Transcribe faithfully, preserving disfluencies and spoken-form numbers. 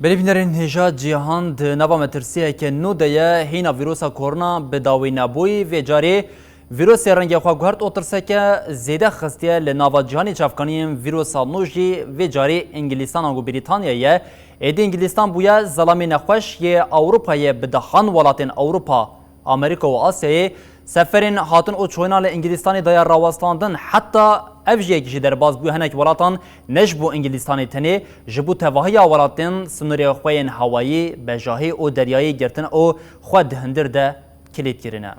Belê bînerên hêja cîhan di nava metirsiyeke nû de ye. Hîna vîrusa korona bi dawî nebûyî, vê carê vîrusê rengê xwe guhert û tirseke zêde xistiye li nava cîhanê. Çavkaniyên vîrusa nû jî vê carê Îngilîstan ango Brîtanya ye. Êdî Îngilîstan bûye zelamê nexweş yê Ewropayê, bi dehan welatên Ewropa, Amerîka û Asyayê seferên hatin û çûyîna li Îngilîstanê daye rawestandin. Heta ev jî yekî jî derbas bûye, hinek welatan ne ji bo Îngilîstanê tenê, ji bo tevahiya welatên sinûrê xwe yên hewayî, bejahî û deryayî girtin û xwe di hundir de kilît kirine.